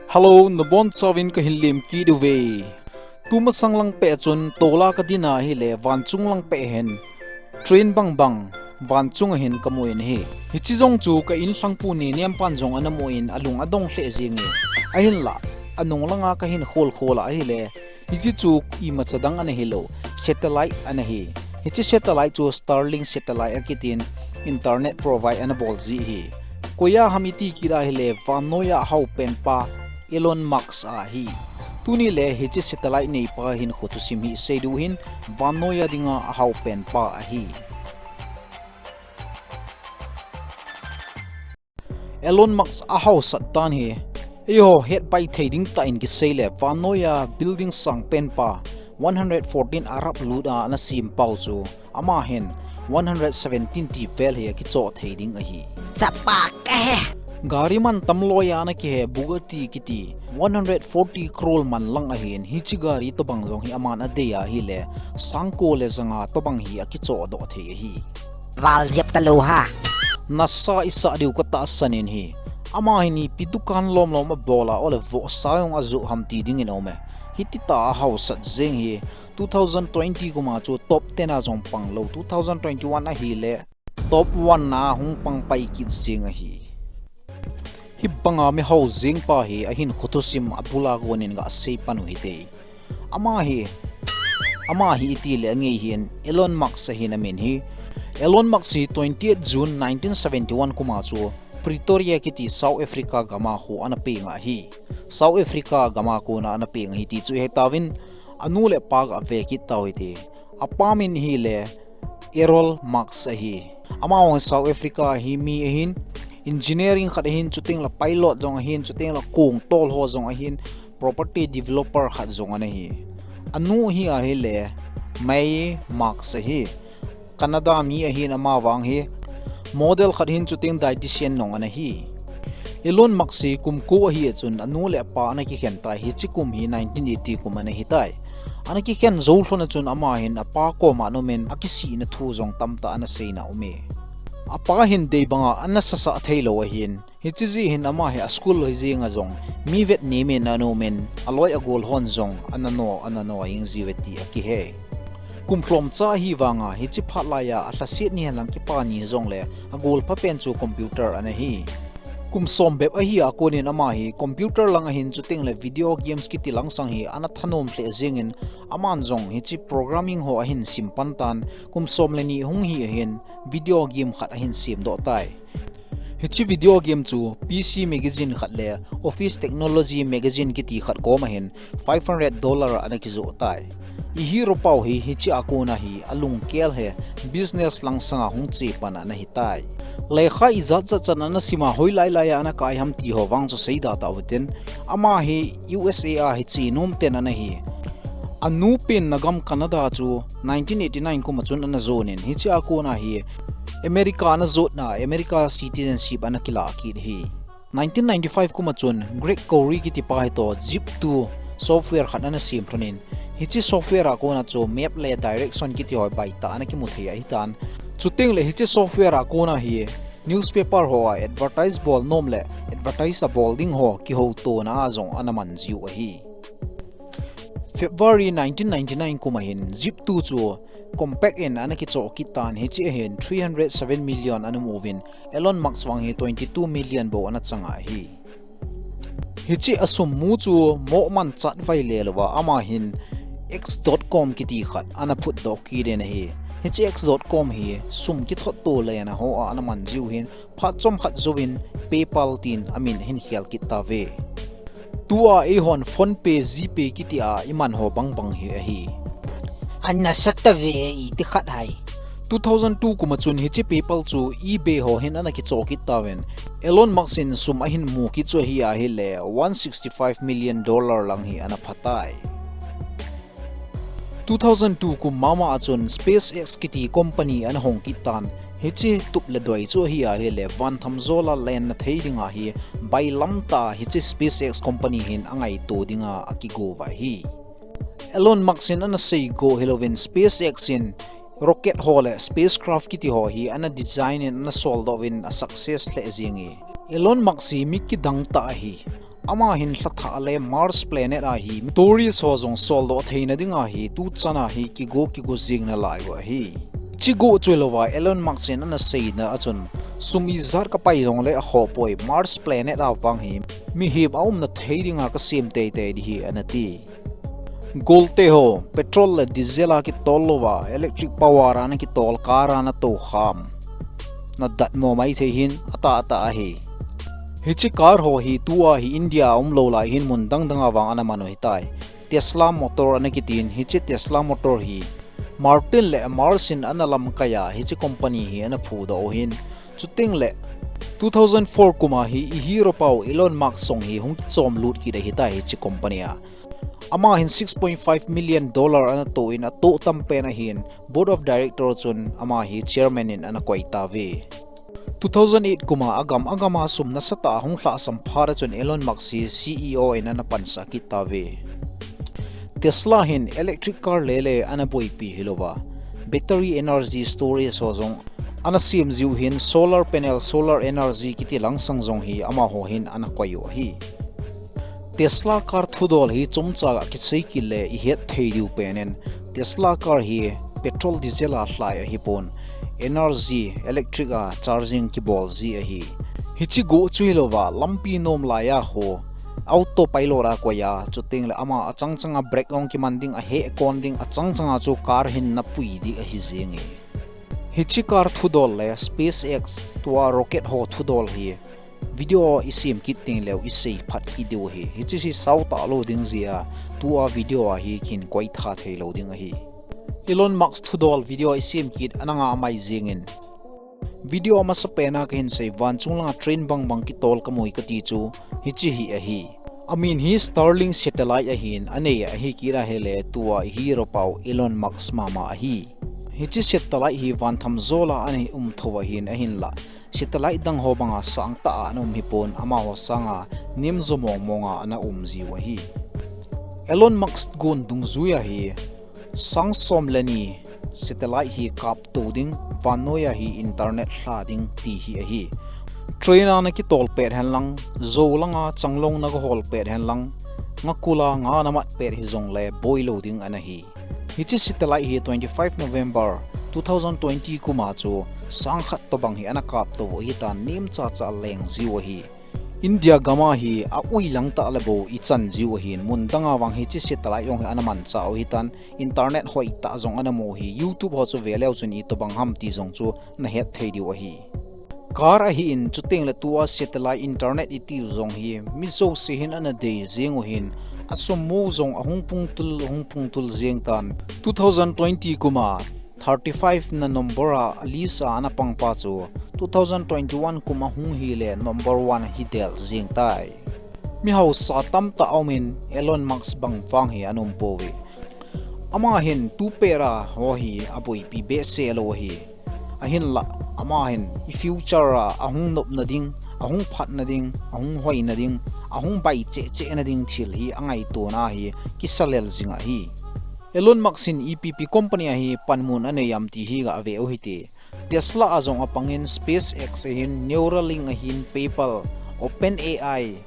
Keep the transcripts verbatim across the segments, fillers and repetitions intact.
Hello, nabonchauvin kahin lemkit uve. Tumasang lang peh chun tola kadin ahile, vanchung lang peh hin train bangbang vanchung a hin kamu in ahi. Hiche jong chu ka inlhangpu Nenempan jong ana mu in alung adong lheh jenge. Ahinlah, anung langa kahin kholkhol a ahile, hiche chu imacha dang ana hilou, satellite ana hi. Hiche satellite chu Starlink satellite akitin, internet provide ana bol ji ahi. Koiya ham iti kit ahile, vannoiya ahao penpa Elon Musk ahi. Tuni le hiche satellite neipa hinkho thusim hi seidiu hin, vannoiya dinga ahao penpa ahi. Elon Musk ahaosat tan hi, eiho hetpai thei dingtah in kiseile, vannoiya building sang penpa one hundred fourteen Arab lut a ana sempau chu, ama hin one hundred seventeen ti vel hi akichoh thei ding ahi. Chapa kahe. Gari mantam loiya ana kihe Bugatti kiti one hundred forty crore man lang ahin, hiche gari tobang jong hi aman adei ahile, sangko le janga tobang hi akichohdoh thei ahi. Val jep talou ha. Nasa isah diu katahsan in ahi. Ama hin ipi dukan lomlom abol a, ole vohsa jong ajoh ham ti dingin aume. Hititah a ahaosat jeng hi two thousand twenty kuma chu top ten a jong panglou, two thousand twenty-one ahile top one a hung pangpai kit jeng ahi. Hibanga mihao jengpa hi ahinkho thusim abula konin gasei pan u hite. Ama hi, ama hi itile angei hin Elon Musk ahin amin hi. Elon Musk hi twenty-eight June nineteen seventy-one kuma chu Pretoria kiti South Africa gama kho ana peng ahi. South Africa gama kona ana peng ahi ti chu ihetauvin, anu le apa gave kit tau hite. Apa min hile Errol Musk ahi. Ama jong South Africa a hi mi ahin, engineering khat ahin, chutengle pilot jong ahin, chutengle kong tol ho jong ahin, property developer khat jong ana hi. Anu hi ahile Mae Musk ahi. Canada mi ahin, amavang hi model khat ahin, chuteng dietitian jong ana hi. Elon Musk hi kum ko ahi a chun anu le apa ana kikhen tai, hiche kum hi nineteen eighty kum ana hitai. Ana kikhen jou lhon a chun ama hin apa koma ana umin, akisihna thu jong tamtah ana seina aume. Apa hin dei banga ana sasah theilou ahin, hiche jeh hin ama hi a school hoi jenga jong mi vet nemin ana umin, aloi agol hon jong ana no, ana no jeng jiuve ti akihei. Kum lhomcha ahi vanga, hiche phat laiya alhaset ni henlang kipa ni jongle agol phapen chu computer ana hi. Kum som bep ahi a konin ama hi computer lang ahin, chutengle video games kiti lang sang hi ana thanom lheh jengin, aman jong hiche programming ho ahin sim pan tan, kum som le ni hung hi ahin video game khat ahin semdoh tai. Hiche video game chu P C magazine khat le Office Technology magazine kiti khat koma hin five hundred dollar ana kijoh tai. I hero pau hi hiche a kona hi alungkel hi business lang sanga hung che pan ana hitai. Lekha ijat jat chan ana sima, hoilai laiya ana kai ham ti ho vang chu seida tauhitin, ama hi U S A a hi chenom ten ana hi. Anu penna gam Canada chu nineteen eighty-nine kuma chun ana jonin, hiche a kona hi America ana jotna, America citizenship ana kilah kit ahi. Nineteen ninety-five kuma chun Greg Kouri kitipa hitoh Zip two software khat ana sem lhonin, hiche software a kona chu map le direction kiti ho baitah ana kimu thei ahitan. Chutengle hiche software a kona hi newspaper hoa advertise bol nom le advertise abol ding ho kihoutona a jong ana man jiu ahi. February nineteen ninety-nine kuma hin Zip two chu Compaq in ana kichoh kit tan, hiche a hin three hundred seven million ana muvin, Elon Musk vang hi twenty-two million bou ana changa ahi. Hiche a sum mu chu moh man chatvai lelouva ama hin X dot com kiti khat ana phutdoh kitin ahi. Hiche X dot com hi sum kithot to lena hoa ana man jiu hin, phat chomkhat jouvin PayPal tin amin ahin khel kit tauve. Tua eihon PhonePe, GPay kiti a iman ho bangbang hi ahi. Ana sat tave iti khat hai. Two thousand two kuma chun hiche PayPal chu eBay ho hin ana kichoh kit tauvin, Elon Musk in sum ahin mu kit chu ahi ahile one sixty-five million dollar lang hi ana phatai. Two thousand two kum mama a chun SpaceX kiti company ana hong kit tan, hiche tup le doi chu ahi ahile van thamjola lenna thei dinga hi bailamtah hiche SpaceX company hin angaito dinga akigouva ahi. Elon Musk in ana seigo hilouvin SpaceX in rocket ho le spacecraft kiti ho hi ana design in ana soldoh uvin a success lheh jenge. Elon Musk hi mi kidangtah ahi. Ama hin lhathah le Mars planet a hi tourist ho jong soldoh theina dinga hi tuchan a hi kigo kigo jing nalai u ahi. Hiche go chu hilouva Elon Musk in ana seina a chun, sum ijat kapai jongle akhoh poi, Mars planet a vang hi mihem aumna thei dinga kasem teitei ding ahi ana ti. Golte ho, petrol le diesel a kitol louva, electric power a ana kitol car a ana tou kham. Na datmo maithei hin, atah atah ahi. Hiche car ho hi tua hi India a umlou lai hin mun dang dang a vang ana man u ahitai. Tesla motor ana kitin, hiche Tesla motor hi Martin le Mars in ana lamkai a, hiche company hi ana phudoh u ahin. Chuteng le two thousand four kum a hi i hero pau Elon Musk jong hi hung kichom lut kit ahitai hiche company a. Ama hin six point five million dollar ana toh in, atoh tam pen ahin, board of director chun ama hi chairman in ana koi tauve. Two thousand eight kum a agam agam a sum nasatah a hung lhahsam phat a chun Elon Musk hi C E O in ana pansah kit tauve. Tesla hin electric car lele ana boipi hilouva, battery energy storage ho jong ana sem jiu hin, solar panel, solar energy kiti langsang jong hi amaho hin ana koi u ahi. Tesla car thudol hi chomcha a kisei kit le ihet thei diu pen in, Tesla car hi petrol diesel a lhai ahipon, energy, electric a charging kibol ji ahi. Hiche go chu hilouva, lampi nom lai a khu autopilot a koi a, chuteng le ama achang chang a brake jong kiman ding, aheh kon ding, achang chang a chu car hin napui ding ahi jenge. Hiche car thudol le SpaceX tua rocket ho thudol hi video isem kit teng leu isei phat kit diu ahi. Hiche hi sao talou ding jeh a tua video a hi kin koi tha theilou ding ahi. Elon Musk thudol video isem kit ana ngah mai jengin. Video amasapen a kahin sei, vanchung langa train bang bang kitol kamu e kati chu hiche hi ahi. Amin hi Starlink satellite ahin, anei ahi kit ahile tua i hero pau Elon Musk mama ahi. Hiche satellite hi van tham jol a ana um thou ahin, ahinla satellite dang ho banga sang tah a ana um hipon, amaho sanga nem jo mong mong a ana um jiu ahi. Elon Musk gon dungjui a hi sang som le ni satellite hi kap tou ding, vannoi a hi internet lha ding ti hi ahi. Train a na kitol pet hen lang, jou langa changlong na gahol pet hen lang, ngakul a nga na mat pet hijongle boi lou ding ana hi. Hiche satellite hi twenty five November two thousand twenty kum a chu sang khat tobang hi ana kap tou u ahitan, nem chacha leng jiu ahi. India gam a hi a ui lang tah le bou ichan jiu ahin, mun dang a vang hiche satellite jong hi ana manchah u ahitan, internet hoi tah jong ana mu u ahi, YouTube ho chu ve leu chun itobang ham ti jong chu nahet thei diu ahi. Car ahin, chuteng le tua satellite internet itiu jong hi mi jouse hin ana dei jeng u ahin, asum mu jong ahung pungtul, ahung pungtul jeng tan. Two thousand twenty kum a thirty five na number a list a ana pang pa chu two thousand twenty one kum ahung hile number one hi del jeng tai. Mi hausa tamtah aumin Elon Musk bang vang hi ana um pouve. Ama hin tu pet a ho hi aboipi behseh lou ahi. Ahinla, ama hin i future a ahung nopna ding, ahung phatna ding, ahung hoina ding, ahung bai cheh cheh na ding thil hi angaitona hi kisa lel jing ahi. Elon Musk hin ipi ipi company a hi panmun anei am ti hi gave u hite. Tesla a jong apangin, SpaceX ahin, Neuralink ahin, PayPal, OpenAI,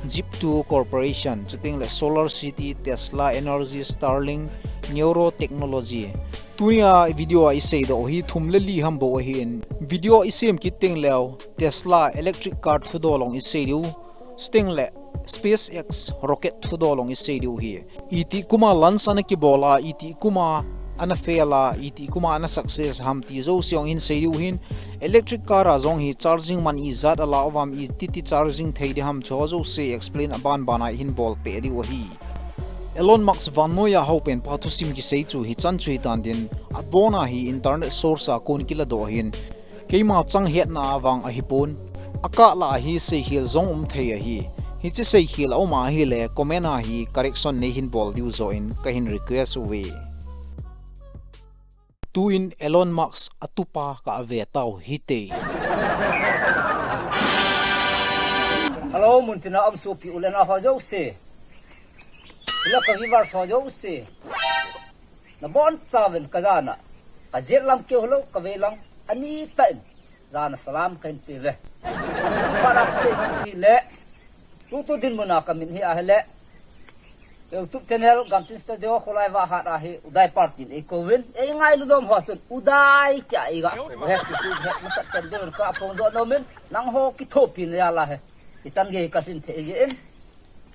Zip two Corporation, chuteng le SolarCity, Tesla Energy, Starlink, Neuro Technology. Tunia video a isei doh u hi thum le li ham bou ahin, video isem kit teng leu Tesla electric car thudol jong isei diu, chuteng le SpaceX rocket thudol jong isei diu ahi. Iti kum a launch ana kibol a, iti kum a ana fail a, iti kum a ana success ham ti jouse jong hin sei diu ahin, electric car a jong hi charging man ijat ala uvam, iti ti charging thei ding ham, chu jouse explain aban ban a ihin bol peh diu ahi. Elon Musk vannoi a houpen pa thusim kisei chu hichan chu hitan tin, abon a hi internet source a kon kiladoh ahin, keima chang hetna a vang ahipon, akah lah a hi seikhel jong um thei ahi. Hiche seikhel aum ahile comment a hi correction neihin bol diu joh in kahin request uve. Tuin Elon Musk a tupa ka ave tau hite. Hello, muntina um sopi u le nao ho jouse. Ila ka viewers ho jouse. Nabon chauvin kajana. Kajet lang keu hilou, kavei lang. Ani tah in. Jana salam kahin pe uve. Para se hile. Tutu dinmun a kamin hi ahile, YouTube channel Gamtin Studio Kholai Vahat a hi Udai Party in eikouvin, eingailu dom ho chun Udai tia eiga kou he, tichu he masat pen deu ka phong doh nomin, nangho kithopi na jal a hi, hichan gei hi kalhin thei jeh in,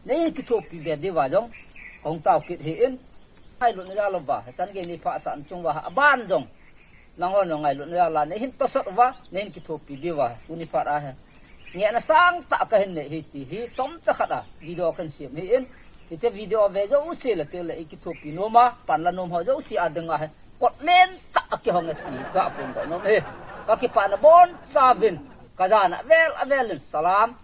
neihin kithopi be diuva jong kahung tao kit ahin, ngailut na jal uva hichan gei neiphasah na chung uva aban jong nanghon jong ngailutna jal a neihin tosot uva, neihin kithopi diuva tuni phat a hi ngehna sangtah kahin nei hi ti hi chomcha khat a video kahin sem ahin, hiche video ave jouse le tile eikithopi nom a, panla nom ho jouse a dinga hi kot lentah akihong e ti kaphongdoh nom ahi. Kakipana bonchauvin, kajana avel avel in salam